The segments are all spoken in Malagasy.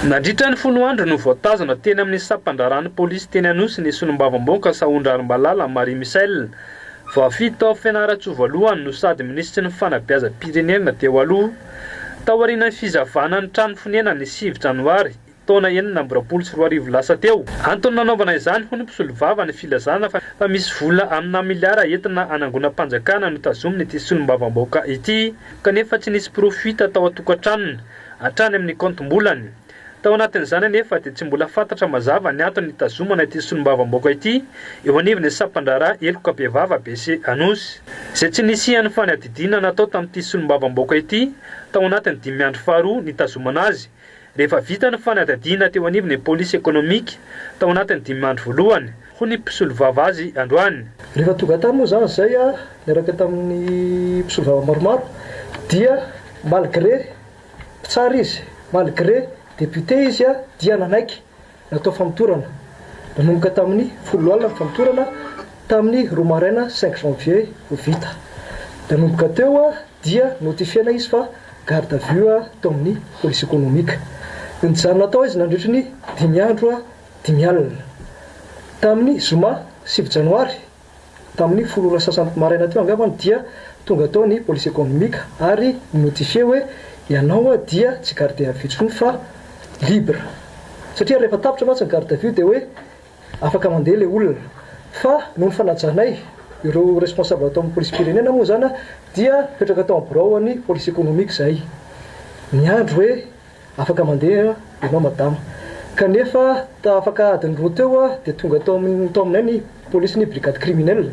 Nandritra ny folo andro no voatazona teny amin'ny sampan-draharahan'ny polisy teny Anosy ny solombavambahoaka Sahondrarimbalala Marie Michelle. Voafidy tao Fianarantsoa voalohany no sady minisitry ny fanabeazam-pirenena teo aloha. Taorian'ny fizavana ny trano fonenany ny sivy janoary taona 2026 lasa teo. Antony nanaovana izany hoy ny mpisolovava ny filazana fa misy vola amina miliara entina hanangonam-panjakana notazomin'ity solombavambahoaka ity kanefa tsy nisy porofo hita tao an-tokantranony hatrany amin'ny kaontim-bolany. Tao anatin'izany anefa dia tsy mbola fantatra mazava ny antony nitazomana ity solombavambahoaka ity eo anivon'ny sampandraharaha heloka bevava BC Anosy. Izay tsy nisian'ny fanadihadiana natao tamin'ity solombavambahoaka ity tao anatin'ny dimy andro faharoa nitazomana azy rehefa vita ny fanadihadiana teo anivon'ny polisy ekonomika tao anatin'ny dimy andro voalohany, hoy ny mpisolovava azy androany. Rehefa tonga tany moa izany izay niaraka tamin'ny mpisolovava maromaro dia malgré mpitsara izy, malgré député izy dia nanaiky natao famotorana. Nanomboka tamin'ny folo alina ny famotorana, tamin'ny roa maraina cinq janvier vao vita. Nanomboka teo dia notifier-na izy fa garde à vue tao amin'ny police économique. Nijanona tao izy nandritry ny dimy andro dimy alina. Tamin'ny zoma sivy janoary Tamin'ny folo ora sasany maraina teo angambany dia tonga tao ny police économique ary ni-notifier hoe ianao dia tsy garde à vue intsony fa libre. Satria rehefa tapitra mantsy ny garde à vue dia hoe afaka mandeha ilay olona. Fa noho ny fanajanay ireo responsable tao amin'ny polisim-pirenena moa izany dia nipetraka tao amin'ny birao an'ny police économique izahay niandry hoe Afaka mandeha ianao madama. Kanefa afaka adiny roa teo dia tonga tao amin'ny tao aminay ny polisin'ny brigade criminelle.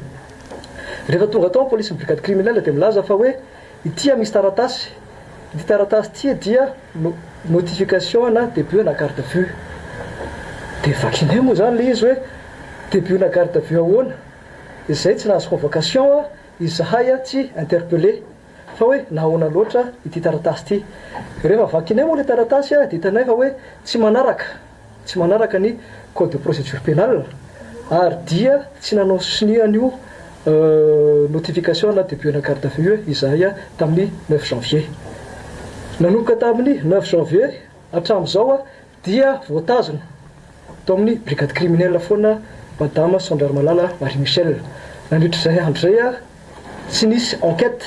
Rehefa tonga tao ny polisin'ny brigade criminelle dia milaza fa hoe ity misy taratasy, ity taratasy ity dia notification na début ana garde à vue. Dia vakinay moa izany ilay izy hoe début ana garde à vue ahoana? Izay tsy nahazo convocation izahay tsy interpellé. Fa hoe nahoana loatra ity taratasy ity? Rehefa vakinay moa ilay taratasy dia hitanay fa hoe tsy manaraka, tsy manaraka ny code de procédure pénale ary dia tsy nanao sonia an'io notification na début ana garde à vue io izahay tamin'ny neuf janvier. Nanomboka tamin'ny neuf janvier hatramin'izao dia voatazona tao amin'ny brigade criminelle foana Madama Sandrarimalala Marie Michelle. Nandritra izay andro izay Tsy nisy enquête,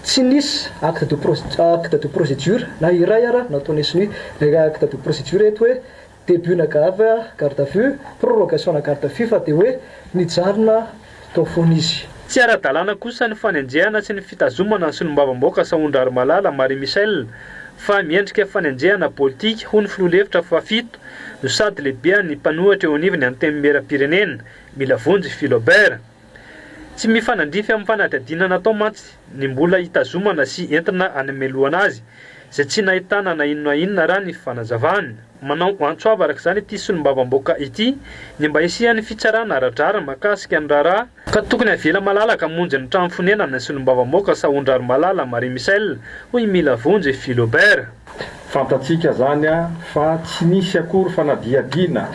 tsy nisy acte de acte de procédure na iray ara nataonay sonia. Ilay acte de procédure eto hoe début na garde garde à vue, prorogation na garde à vue fa dia hoe nijanona tao foana izy. Tsy ara-dalàna kosa ny fanenjehana sy ny fitazomana ny solombavambahoaka Sahondrarimalala Marie Michelle fa miendrika fanenjehana politika, hoy ny filoha lefitra fahafito no sady lehibean'ny mpanohitra eo anivon'ny Antenimierampirenena, Milavonjy Philobert. Tsy mifanandrify amin'ny fanadihadiana natao mantsy ny mbola hitazomana sy entina hanamelohana azy, izay tsy nahitana na inona inona raha ny fanazavany. Manao antso avo araka izany ity solombavambahoaka ity ny mba hisian'ny fitsarana ara-drariny mahakasika ny raharaha, ka tokony havela malalaka hamonjy ny trano fonenany ny solombavambahoaka Sahondrarimalala Marie Michelle, hoy i Milavonjy Philobert. Fantatsika zany fa tsy nisy akory fanadihadiana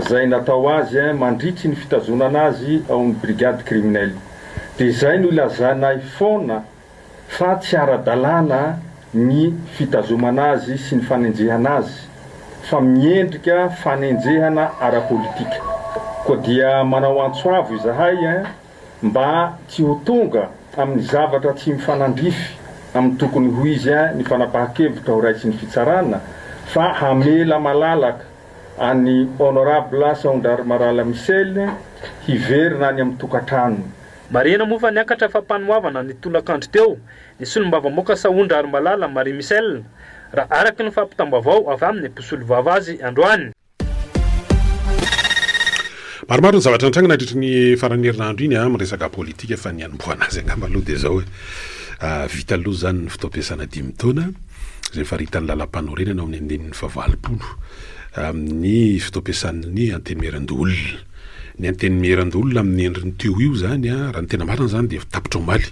zay natao azy mandritry ny fitazonana azy ao amin'ny brigade criminelle. Dia izay no ilazanay foana fa tsy ara-dalàna ny fitazomana azy sy ny fanenjehana azy. fa miendrika fanenjehana ara-politika. Koa dia manao antso avo izahay mba tsy ho tonga amin'ny zavatra tsy mifanandrify amin'ny tokony ho izy ny fanapahan-kevitra ho raisin'ny fitsarana fa hamela malalaka an'i Honorable Sahondrarimalala Michel hiverina any amin'ny tokantranony. Marihina moa fa niakatra fampanoavana ny tolakandro teo ny solombavambahoaka Sahondrarimalala Marie Michel, raha araka ny fampitam-baovao avy amin'ny mpisolovava azy androany. Maromaro ny zavatra nitranga nandritry ny faran'ny herinandro iny amin'ny resaka politika fa ny hanombohana azy angamba aloha dia izao hoe vita aloha izany ny fotoam-piasana dimy taona izay faritan'ny lalàmpanorenana ao amin'ny andininy fahavalopolo amin'ny fotoam-piasan'ny Antenimierandoholona. Ny Antenimierandoholona amin'ny endriny teo io izany raha ny tena marina izany dia tapitra omaly.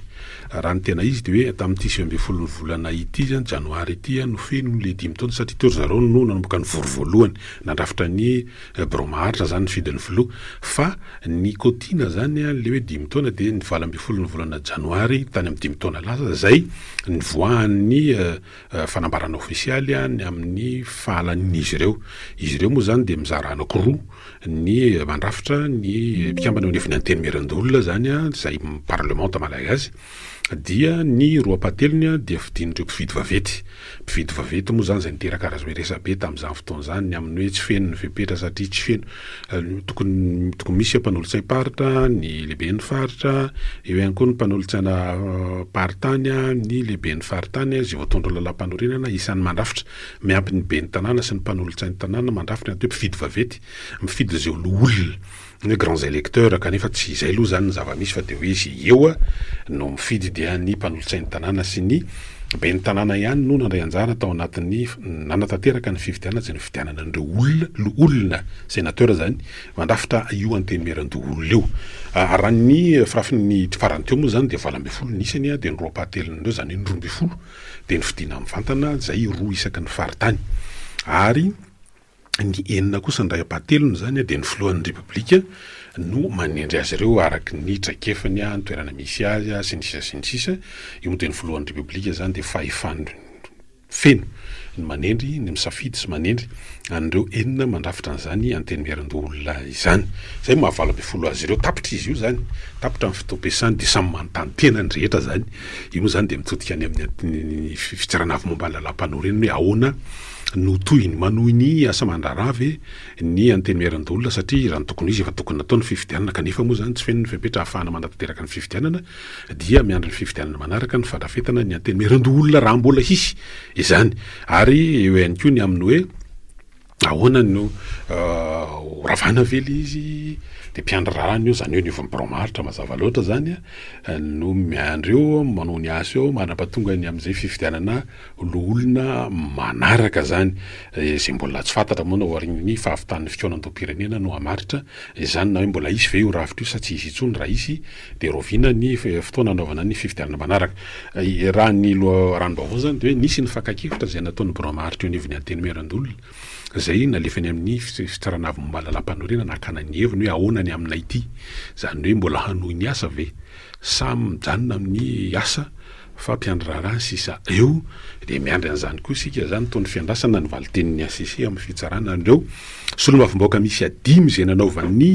Raha ny tena izy dia hoe tamin'ity 19 ny volana ity izany, janoary ity, no feno ilay dimy taona satria teo ry zareo no nanomboka nivory voalohany nandrafitra ny birao maharitra izany nifidy ny filoha. Fa ny quotiana izany ilay hoe dimy taona dia ny 18 ny volana janoary tany amin'ny dimy taona lasa izay nivoahan'ny fanambarana ofisialy ny amin'ny fahalanian'izy ireo. Izy ireo moa izany dia mizara anankiroa. ny mandrafitra ny mpikambana eo anivon'ny Antenimierandoholona izany izay parlemanta malagasy dia ny roa ampahatelony dia fidin'ireo mpifidy vaventy. Mpifidy vaventy moa izany izay niteraka hoe resabe tamin'izany fotoana izany ny amin'ny hoe tsy feno ny fepetra satria tsy feno tokony tokony misy mpanolotsaim-paritra, ny lehiben'ny faritra, eo ihany koa ny mpanolotsaina paritany, ny lehiben'ny faritany izay voatondro lalàmpanorenana isan'ny mandrafitra Miampy ny ben'ny tanàna sy ny mpanolotsain'ny tanàna mandrafitra ny atao hoe mpifidy vaventy, mifidy izay loholona, ny hoe grands électeurs, kanefa tsy izay aloha izany ny zava-misy fa dia hoe izay eo no mifidy dia ny mpanolotsain'ny tanàna sy ny ben'ny tanàna ihany no nandray anjara tao anatin'ny nanatanteraka ny fifidianana izay nifidianana an'ireo olona, loholona, sénateur izany, mandrafitra io antenimierandoholona io. Raha ny firafin'ny farany teo moa izany dia 18 ny isany dia ny roa ampahatelon'ireo izany hoe ny 12 dia ny fidiana mivantana izay roa isaky ny faritany ary ny enina kosa ny iray ampahatelony izany dia ny filohan'ny repoblika no manendry azy ireo araka ny traikefany, ny toerana misy azy sy ny sisa sy ny sisa, io moa dia ny filohan'ny repoblika izany dia fahefany feno ny manendry, ny misafidy sy manendry an'ireo enina mandrafitra an'izany Antenimierandoholona izany. Izay no maha 18 azy ireo. Tapitra izy io izany, tapitra ny fotoam-piasany dia samy manontany tena ny rehetra izany. Io moa izany dia mitodika any amin'ny fitsarana avo momba ny lalàmpanorenana hoe ahoana no tohiny. Manohy ny asa aman-draharaha ve ny Antenimierandoholona satria raha ny tokony ho izy efa tokony natao ny fifidianana kanefa moa izany tsy feno ny fepetra ahafahana manatanteraka ny fifidianana dia miandry ny fifidianana manaraka ny fandrafetana ny Antenimierandoholona raha mbola hisy izany. Ary eo ihany koa ny amin'ny hoe ahoana no ho ravana ve ilay izy, dia mpiandry raharaha ny eo, izany hoe ny eo birao maharitra mazava loatra izany no miandry eo, manao ny asa eo mandra-pahatonga ny amin'izay fifidianana loholona manaraka izany, izay mbola tsy fantatra moa na aorian'ny fahavitan'ny fikaonandoham-pirenena no hamaritra izany na hoe mbola hisy ve io rafitra io sa tsy hisy intsony, raha hisy dia rahoviana ny fotoana hanaovana ny fifidianana manaraka. Raha ny loharanom-baovao izany dia hoe nisy ny fakan-kevitra izay nataon'ny birao maharitra eo anivon'ny Antenimierandoholona izay nalefany amin'ny fitsarana avo momba ny lalàmpanorenana hakana ny heviny hoe ahoana ny aminay ity, izany hoe mbola hanohy ny asa ve sa mijanona amin'ny asa fa mpiandry raharaha sisa eo, dia miandry an'izany koa isika izany toy ny fiandrasana ny valin-tenin'ny HCC amin'ny fitsarana an'ireo solombavambahoaka miisa dimy izay nanaovan'ny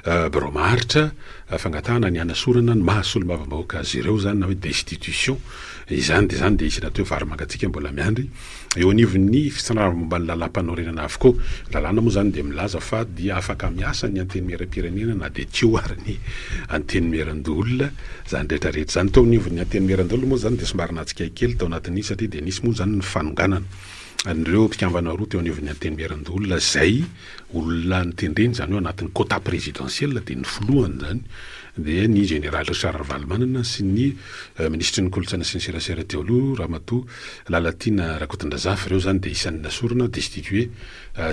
birao maharitra fangatahana ny hanasorana ny maha solombavambahoaka azy ireo izany na hoe destitution izany dia izany dia isy rahateo vary mangatsiaka mbola miandry eo anivon'ny fitsarana momba ny lalàmpanorenana avokoa. Ny lalàna moa izany dia milaza fa dia afaka miasa ny antenimierampirenena na dia tsy eo ary ny antenimierandoholona izany rehetra rehetra izany. Teo anivon'ny antenimierandoholona moa izany dia somary nahatsiahy kely tao anatin'iny satria dia nisy moa izany ny fanonganana an'ireo mpikambana roa teo anivon'ny antenimierandoholona izay olona notendreny, izany hoe anatin'ny quota présidentiel dia ny filohany izany dia ny Jeneraly Richard Ravalomanana sy ny Minisitry ny Kolontsaina sy ny Serasera teo aloha Ramatoa Lalatiana Rakotondrazafy, ireo izany dia isan'ny nasorina, destitué,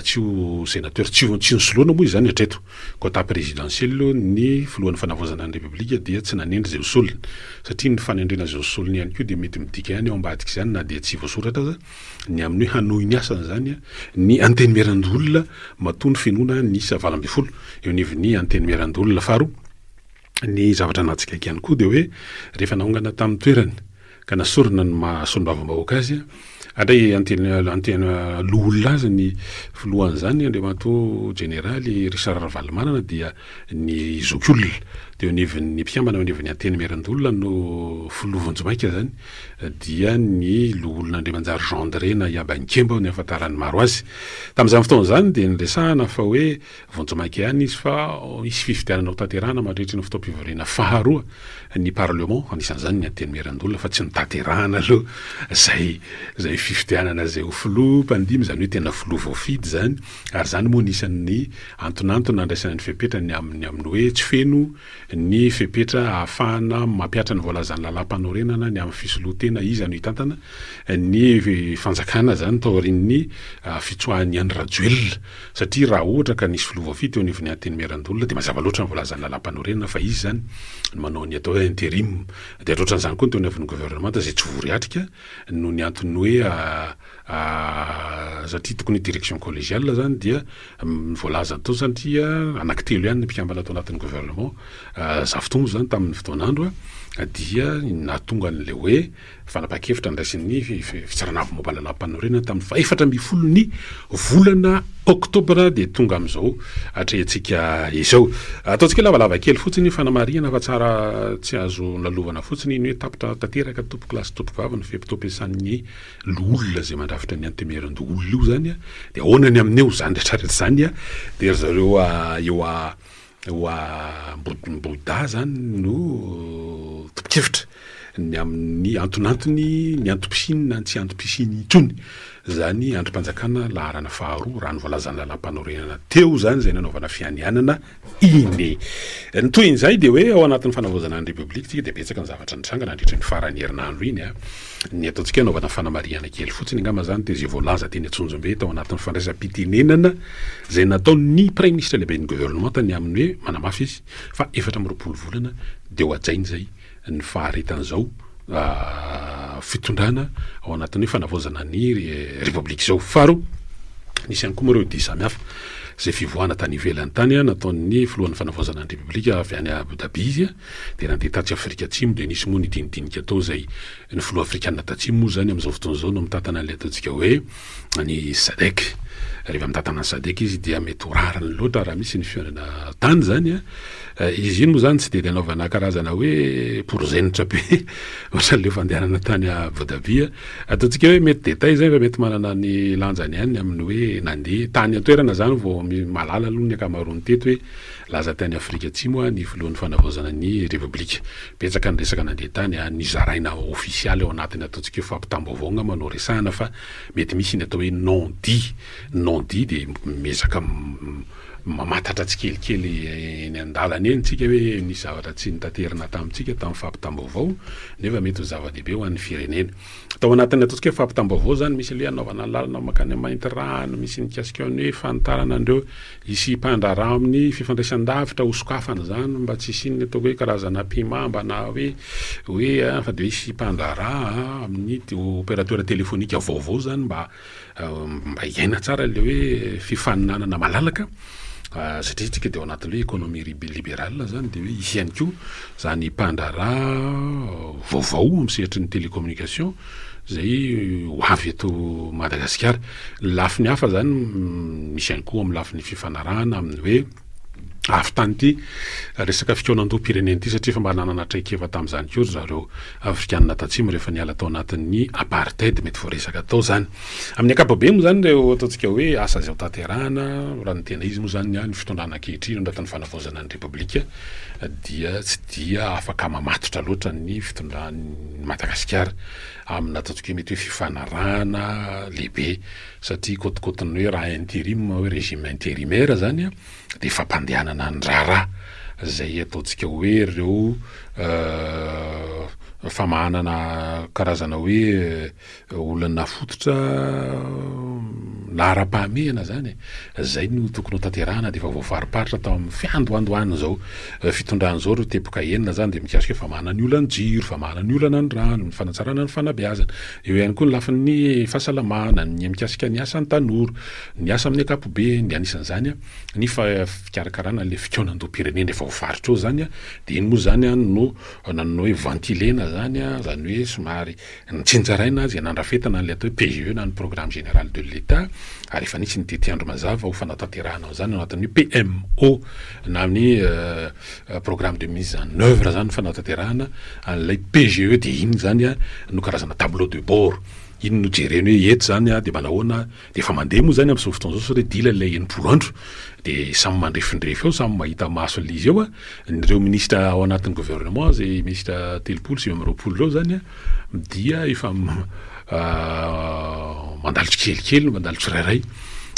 tsy ho sénateur, tsy ho tsy nosoloana moa izany hatreto. Quota présidentiel ny filohan'ny fanavaozana ny Repoblika dia tsy nanendry izay ho solony satria ny fanendrena izay ho solony ihany koa dia mety midika ihany ao ambadik'izany na dia tsy voasoratra aza ny amin'ny hoe hanohy ny asany izany ny Antenimierandoholona matoa ny fenoana ny isa 18 eo anivon'ny Antenimierandoholona. Faharoa, ny zavatra nahatsikaiky ihany koa dia hoe rehefa naongana tamin'ny toerany ka nasorina ny maha solombavambahoaka azy. Andray antena loholona azy ny filohan'izany Andriamatoa Jeneraly Richard Ravalomanana dia ny zokiolona teo anivon'ny mpikambana eo anivon'ny Antenimierandoholona no filoha vonjimaika izany dia ny loholona Andriamanjary Jean André na Iabanikemba ny ahafantaran'ny maro azy. Tamin'izany fotoana izany dia niresahana fa hoe Vonjimaika ihany izy fa hisy fifidianana hotanterahana mandritry ny fotoam-pivoriana faharoa ny parlement, anisan'izany ny Antenimierandoholona fa tsy notanterahana aloha izay izay fifidianana izay ho filoha mpandimby, izany hoe tena filoha voafidy izany, ary izany moa anisan'ny antonantony nandraisana ny fepetra ny amin'ny amin'ny hoe tsy feno ny fepetra ahafahana mampihatra ny voalazan'ny lalàmpanorenana ny amin'ny fisoloan-tena iza no hitantana ny fanjakana izany taorian'ny fitsoahan'i Andry Rajoelina. Satria raha ohatra ka nisy filoha voafidy teo anivon'ny Antenimierandoholona dia mazava loatra ny voalazan'ny lalàmpanorenana fa izy izany no manao ny atao hoe interim. Dia ohatran'izany koa ny teo anivon'ny governemanta izay tsy vory atrika noho ny antony hoe satria tokony hoe direction collégiale izany dia ny voalaza tao satria anankitelo ihany ny mpikambana tao anatin'ny gouvernement Zafitombo izany tamin'ny fotoan'andro dia nahatonga an'ilay hoe Fanapahan-kevitra niraisin'ny Fitsarana Avo Momba ny Lalàmpanorenana tamin'ny fahefatra ambin'ny folon'ny volana oktobra dia tonga amin'izao atrehintsika izao. Ataontsika lavalava kely fotsiny fanamarihana fa tsara tsy azo lalovana fotsiny iny hoe tapitra tanteraka tompoko lahy sy tompoko vavy ny fe-potoam-piasan'ny loholona izay mandrafitra ny Antenimierandoholona io izany dia ahoana ny amin'io izany rehetrarehetra izany dia ry zareo eo Eo Ambodimbohidahy izany no tompon-kevitra ny amin'ny antonantony, ny antom-pisiany na ny tsy antom-pisiany intsony izany andrim-panjakana laharana faharoa raha ny voalazan'ny lalàmpanorenana teo izany izay nanaovana fianianana iny. Ny tohin'izay dia hoe ao anatin'ny fanavaozana ny Repoblika isika dia betsaka ny zavatra nitranga nandritra iny faran'ny herinandro iny. Ny ataontsika hanaovana fanamarihana kely fotsiny angamba izany dia izay voalaza teny Antsonjombe tao anatin'ny fandraisam-pitenenana izay nataon'ny Praiminisitra lehiben'ny governemanta ny amin'ny hoe manamafy izy fa 24 volana dia ho hajaina izay ny faharetan'izao fitondrana ao anatin'ny hoe fanavaozana ny Repoblika izao. Faharoa, nisy ihany koa moa ireo dihy samihafa izay fivoahana tany ivelany tany nataon'ny filohan'ny fanavaozana ny Repoblika avy any Abu Dhabi izy. dia nandeha tatsy Afrika Atsimo dia nisy moa ny dinidinika tao izay ny filoha afrikana tatsimo moa izany amin'izao fotoana izao no mitantana an'ilay ataontsika hoe ny SADC. Rehefa mitantana ny SADC izy dia mety ho rariny loatra raha misy ny fihaonana tany izany a. Izy iny moa izany tsy dia dia anaovana karazana hoe porozenitra be ohatran'ilay fandehanana tany Abu Dhabi a. Ataontsika hoe mety détail izay fa mety manana ny lanjany ihany amin'ny hoe nandeha tany an-toerana izany vao mahalala aloha ny ankamaroany teto hoe Laza tany Afrika Atsimo ny filohan'ny fanavaozana ny Repoblika. Betsaka ny resaka nandeha tany, nizaraina ofisialy ao anatin'ny ataontsika hoe fampitam-baovao angamba no resahana fa mety misy ny atao hoe non dit. Non dit dia miezaka mamantatra tsikelikely eny an-dalana eny tsika hoe nisy zavatra tsy notaterina tamintsika tamin'ny fampitam-baovao nefa mety ho zava-dehibe ho an'ny firenena. Tao anatin'ny ataontsika hoe fampitam-baovao izany misy ilay hanaovana lalana mankany Maintirano, misy ny mikasika ny hoe fanitarana an'ireo Hisy mpandraharaha amin'ny fifandraisan-davitra ho sokafana izany mba tsy hisian'ny ataoko hoe karazana ampihimamba na hoe hoe fa dia hisy mpandraharaha amin'ny opérateur téléphonique vaovao izany mba mba hiaina tsara ilay hoe fifaninanana malalaka satria isika dia ao anatin'ny hoe économie libérale izany dia hoe hisy ihany koa izany mpandraharaha vaovao amin'ny sehatry ny télécommunication izay ho avy eto Madagasikara. Ny lafiny hafa izany misy ihany koa amin'ny lafiny fifanarahana amin'ny hoe avy tany ity resaka fikaonandoham-pirenena ity satria efa mba nanana traikefa tamin'izany koa ry zareo Afrikanina Tatsimo rehefa niala tao anatin'ny apartheid, mety voaresaka tao izany. Amin'ny ankapobeny moa izany ireo ataontsika hoe asa izay ho tanterahana, raha ny tena izy moa izany ny fitondrana ankehitriny ao anatin'ny fanavaozana ny Repoblika dia tsy dia afaka mamatotra loatra ny fitondran'ny Madagasikara amina ataontsika hoe mety hoe fifanarahana lehibe satria kôtikôtin'ny hoe raha interim hoe régime intérimaire zany dia fampandehanana ny raharaha zay ataontsika hoe ireo famahanana karazana hoe olana fototra. Laharam-pahamehana izany e! Izay no tokony ho tanterahana dia efa voafariparitra tao amin'ny fiandohandohan'izao fitondrana izao ireo teboka enina izany dia mikasika famahana ny olan'ny jiro, famahana ny olana ny rano, ny fanatsarana ny fanabeazana. Eo ihany koa ny lafiny fahasalamana, ny mikasika ny asan'ny tanora, ny asa amin'ny ankapobeny, dia anisan'izany ny fikarakarana an'ilay fikaonandoham-pirenena efa voafaritra eo izany dia iny moa izany no nanao hoe ventilena izany, izany hoe somary Notsinjaraina izay nandrafetana an'ilay atao hoe PGE na ny Programme Général de l'Etat ary efa nisy ny tetiandro mazava ho fanatanterahana an'izany ao anatin'ny PMO na ny Programme de mise en oeuvre izany ny fanatanterahana an'ilay PGE dia iny izany no karazana tableau de bord, iny no jerena hoe eto izany dia manahoana Dia efa mandeha moa izany amin'izao fotoana izao sao dila ilay 60 andro dia samy mandrefindrefy eo, samy mahita maso an'ilay izy eo an, ireo minisitra ao anatin'ny gouvernement izay minisitra 39 ireo izany an dia efa mandalo tsikelikely, mandalo tsirairay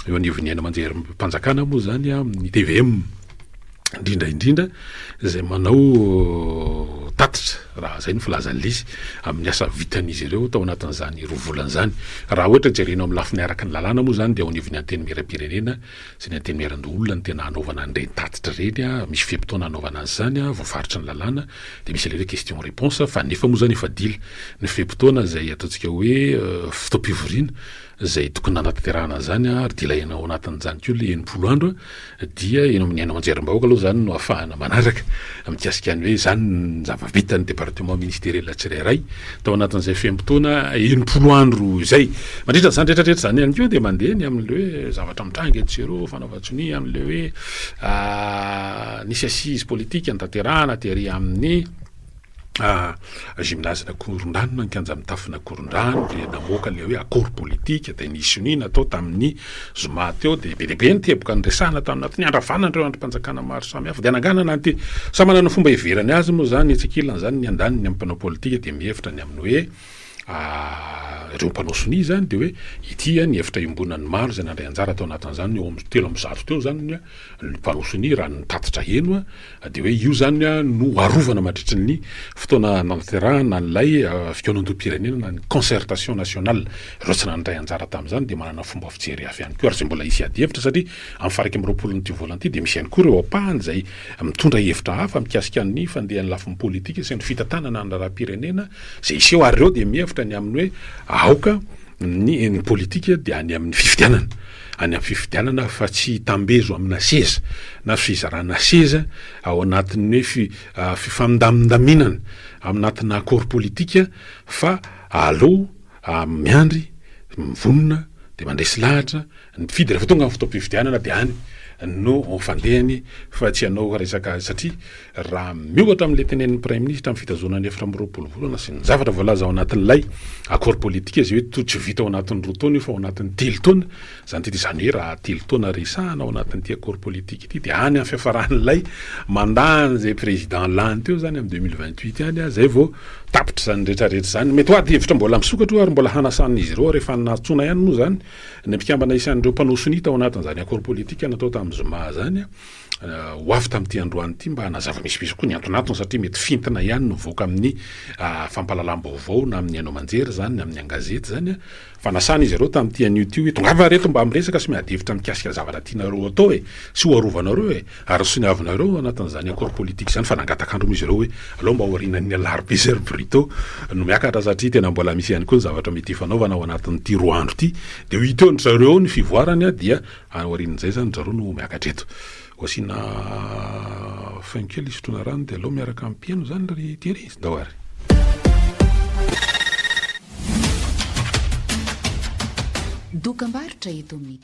eo anivon'ny haino aman-jerim-panjakana moa izany an, ny tvm. indrindra indrindra izay manao tatitra, raha izay no filazan'ny lisy, amin'ny asa vitan'izy ireo tao anatin'izany roa volana izany. Raha ohatra jerena amin'ny lafiny araka ny lalàna moa izany dia ao anivon'ny Antenimierampirenena sy ny Antenimierandoholona no tena hanaovana an'ireny tatitra ireny, misy fe-potoana hanaovana an'izany voafaritry ny lalàna, dia misy ilay hoe question réponse, fa nefa moa izany efa dila ny fe-potoana izay ataontsika hoe fotoam-pivoriana izay tokony nanatanterahana an'izany ary dila ao anatin'izany koa ilay 60 andro dia eny amin'ny haino aman-jerim-bahoaka aloha izany no ahafahana manaraka mikasika ny hoe izany ny zava-bitan'ny département ministériel tsirairay tao anatin'izay fe-potoana 60 andro izay. Mandritra an'izany rehetra rehetra izany ihany koa dia mandeha ny amin'ilay hoe zavatra mitranga etsy sy eroa, fanaovan-tsonia amin'ilay hoe nisy assise politique notanterahana tery amin'ny Gymnase-n'Akorondrano na ny kianja mitafon'Akorondrano dia namoaka ilay hoe accord politique dia nisy sonia natao tamin'ny zoma teo dia be dia be ny teboka niresahana tamin'ny anatin'ny handravana an'ireo andrim-panjakana maro samihafa dia hananganana an'ity samy manana ny fomba hiheverany azy moa izany etsy ankilany izany ny andaniny amin'ny mpanao politika dia mihevitra ny amin'ny hoe ireo mpanao sonia izany dia hoe ity ny hevitra iombonan'ny maro izay nandray anjara tao anatin'izany eo amin'ny 300 teo izany ny mpanao sonia raha ny tatitra heno Dia hoe io izany no arovana mandritry ny fotoana nanatanterahana an'ilay fikaonandoham-pirenena na ny concertation nationale. Ireo tsy nandray anjara tamin'izany dia manana fomba fijery hafa ihany koa ary izay mbola hisy ady hevitra satria amin'ny faha 21'ity volana ity dia misy ihany koa ireo ampahany izay mitondra hevitra hafa mikasika ny fandehan'ny lafiny politika sy ny fitantanana ny raharaham-pirenena izay hiseho ary ireo dia mihevitra ny amin'ny hoe aoka ny ny politika dia any amin'ny fifidianana, any amin'ny fifidianana fa tsy tambezo amina seza na fizarana seza ao anatin'ny hoe fi fifamindamindaminana aminatina accord politika fa aleo miandry, mivonona dia mandresy lahatra ny mpifidy rehefa tonga ny fotoam-pifidianana dia any no fandehany fa tsy hanao resaka satria raha miohatra amin'ilay tenenin'ny praiminisitra amin'ny fitazonana 24 volana sy ny zavatra voalaza ao anatin'ilay accord politique izay hoe toa tsy vita ao anatin'ny roa taona io fa ao anatin'ny telo taona izany ity dia izany hoe raha telo taona resahana ao anatin'ity accord politique ity dia any amin'ny fiafaran'ilay mandat an'izay président lany teo izany amin'ny 2028 any izay vao tapitra izany rehetra rehetra izany. Mety ho ady hevitra mbola misokatra io ary mbola hanasan'izy ireo ary efa nantsoina ihany moa izany ny mpikambana isan'ireo mpanao sonia tao anatin'izany accord politique natao tamin'ny zoma izany ho avy tamin'ity androany ity mba hanazava misimisy koa ny antonantony satria mety fintina ihany no mivoaka amin'ny fampahalalam-baovao na amin'ny haino aman-jery izany na amin'ny an-gazety izany fa nasana izy ireo tamin'ity anio ity hoe tongava ry reto mba miresaka sy miady hevitra mikasika zavatra tianareo atao e sy ho arovanareo e Ary soniavinareo ao anatin'izany accord politique izany fa nangataka andro moa izy ireo hoe aleo mba aorianan'ny alarobia izay ry Brito no miakatra satria tena mbola misy ihany koa ny zavatra mety hifanaovana ao anatin'ity roa andro ity dia ho hita eo ndry zareo ao ny fivoarany dia aorian'izay izany ry zareo no miakatra eto. Ho asiana fin kely hisotroana rano dia aleo miaraka amin'ny mpihaino izany ry Thierry. Ndao ary. Dokambarotra eto amin'ny.